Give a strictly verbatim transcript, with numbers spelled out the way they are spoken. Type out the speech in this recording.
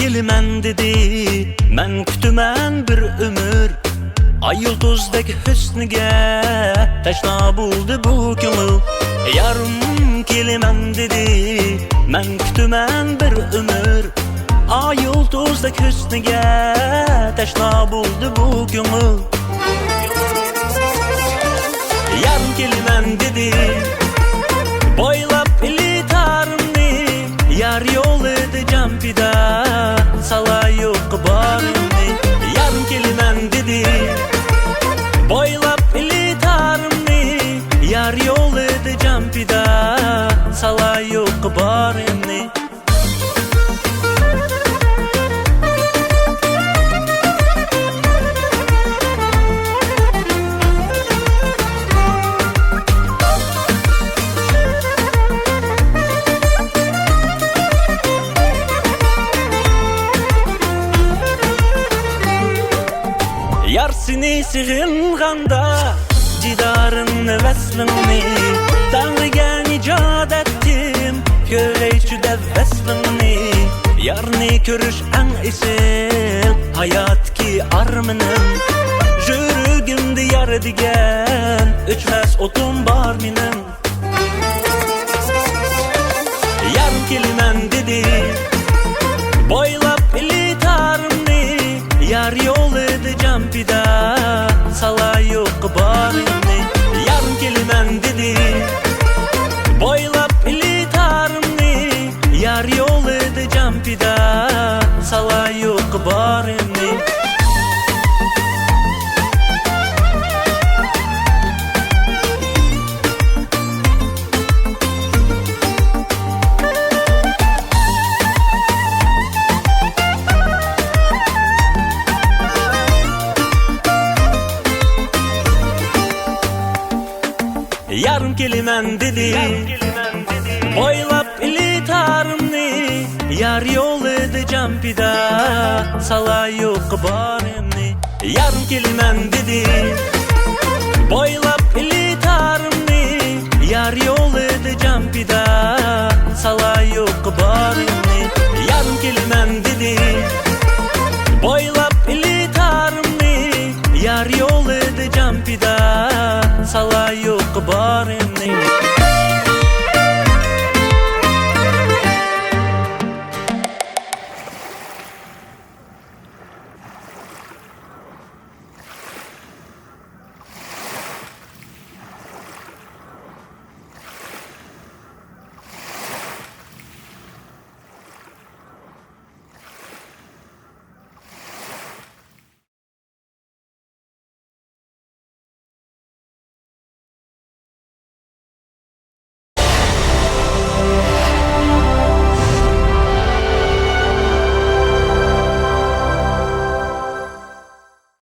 كېلىمەن دېدى، مەن كۈتىمەن بىر ئۆمۈر. ئاي يۇلتۇزدەك ھۆسنىگە تەشنا بولدى بۇ كۆڭۈل. يارىم كېلىمەن دېدى، مەن كۈتىمەن بىر ئۆمۈر. ئاي يۇلتۇزدەك ھۆسنىگە تەشنا بولدى بۇ كۆڭۈل. يارىم كېلىمەن دېدى، بويلاپ ئېلى تارىمنى. يار يولىدى جان پىدا، سالايۇق بارىمنى. يارىم كېلىمەن دېدى، بويلاپ ئېلى تارىمنى. يار يولىدى جان پىدا، سالايۇق بارىمنى. يار سېنى سېغىنغاندا، دىدارىڭنى، ۋەسلىڭنى، تەڭرىگە نىجات ئەتتىم، كۆرەيچۇ دەپ ۋەسلىڭنى. يارنى كۆرۈش ئەڭ ئېسىل، ھاياتتىكى ئارمىنىم. يۈرىكىمدە يار دېگەن ئۆچمەس ئوتۇم بار مېنىڭ. يارىم كېلىمەن دېدى، بويلاپ ئېلى تارىمنى. يار يولىدى جان پىدا، سالايۇق بارىمنى. يارىم كېلىمەن دېدى، بويلاپ ئېلى تارىمنى. يار يولىدى جان پىدا، سالايۇق بارىمنى. يارىم كېلىمەن دېدى، بويلاپ ئېلى تارىمنى. يار يولىدى جان پىدا، سالايۇق بارىمنى. يارىم كېلىمەن دېدى، بويلاپ